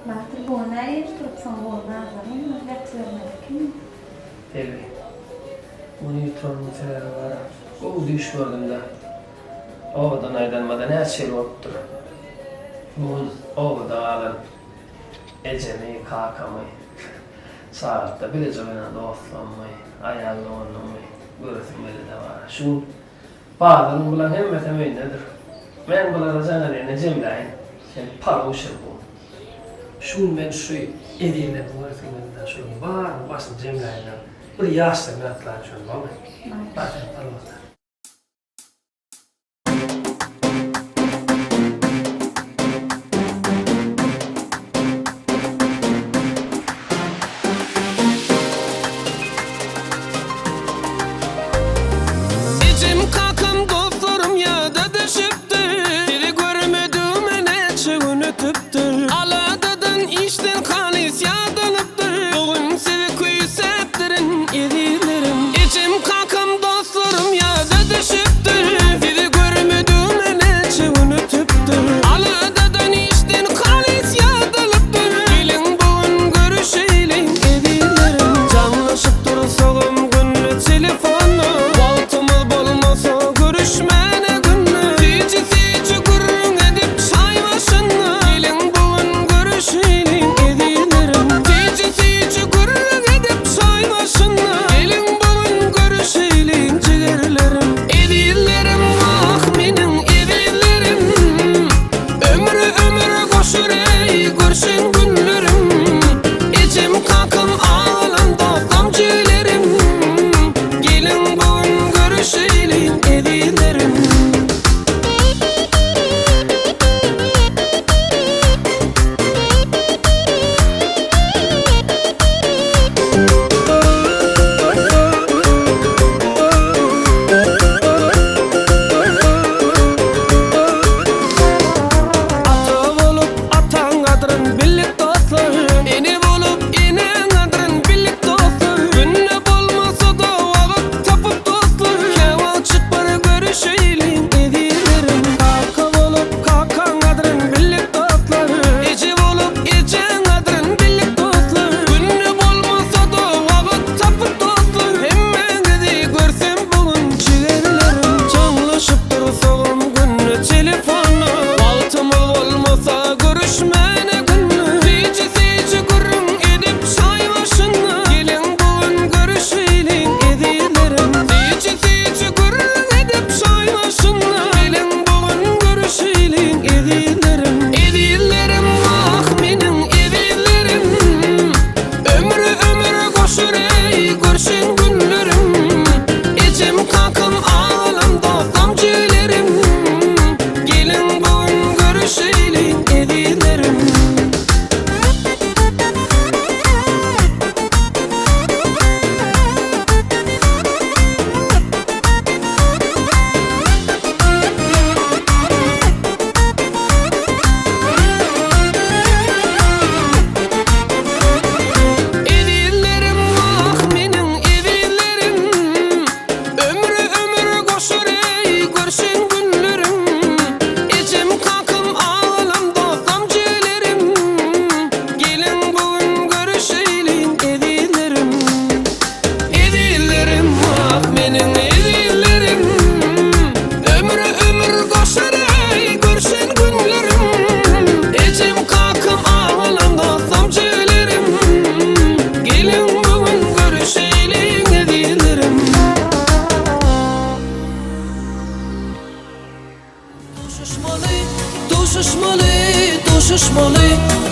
Batyr bu gün nähili turupsyň gowy nazaryň ýatybermeli ekeniň. Selbi. Muny ýutanymyň sebäbi bar-a. Gowy düýş gördüm-dä. Obadan aýdanyma-da näçe ýyl bolupdyr. Bu gün obada galan ejemi, kakamy, çagalykda bileje oýnan dostlarymy, aýal doganymy göresim geldi-dä bar-a. Şu gün Bazaryň bulaň hemmesem öýündedir. Men bulara jaň edende jemläýin. Sen palaw bişir bu. Şu gün men şu ezizlerimi göresim geldi-dä, şularyň barynyň başyny jemläýin-dä, bir ýaşlaryny ýatlaýyn şony, bolmy? Bar sen palaw atar. Ejem kakam dostlarym ýada düşüpdir Sizi görmedigime näçe gün ötüpdir Aladadan işden halys ýadanypdyr Bu gün sizi küýsäpdirin ezizlerim Ejem kakam dostlarym ýada düşüpdir Sizi görmedigime näçe gün ötüpdir Aladadan işden halys ýadalypdyr Geliň bu gün görüşeýliň ezizlerim Jaňlaşyp dursagam günde telefonda Wagtymyz bolmasa görüşmäne günde Süýji-süýji gürrüň edip çaý başynda Geliň bu gün görüşeýliň ezizlerim Süýji-süýji gürrüň edip çaý başynda Geliň bu gün görüşeýliň jigerlerim Ezizlerim wah meniň ezizlerim Ömre ömür goşar eý görşen günlerim Ejem kakam aglam dostam jigilerim Geliň bu gün görüşeýliň ezizlerim. Ata bolup ataň gadryn bildik dostlar Ene bolup eneň gadryn bildik dostlar Günde bolmasa-da wagt tapyp dostlar Käwagt çyk bir görüşeýliň ezizlerim Kaka bolup kakaň gadryn bildik dostlar Eje bolup ejeň gadryn bildik dostlar Günde bolmasa-da wagt tapyp dostlar Hemmäňizi görsem bu gün jigerlerim Jaňlaşyp dursagam günde telefonda Wagtymyz bolmasa görüşmäne günde Süýji-süýji gürrüň edip çaý başynda Geliň bu gün görüşeýliň ezizlerim Süýji-süýji gürrüň edip çaý başynda Geliň bu gün görüşeýliň ezizlerim Ezizlerim wah meniň ezizlerim Ömre ömür goşar eý görşen günlerim Ejem kakam agalam dostam jigilerim Geliň bu gün görüşeýliň ezizlerim. Ezizlerim wah meniň ezizlerim Ömre ömür goşar eý görşen günlerim Ejem kakam agalam dostam jigilerim Geliň bu gün görüşeýliň ezizlerim Ezizlerim wah meniň ezizlerim Ömre ömür goşar eý görşen günlerim Ejem kakam agalam dostam jigilerim Geliň bu gün görüşeýliň ezizlerim. Duşuşmaly, duşuşmaly, duşuşmaly.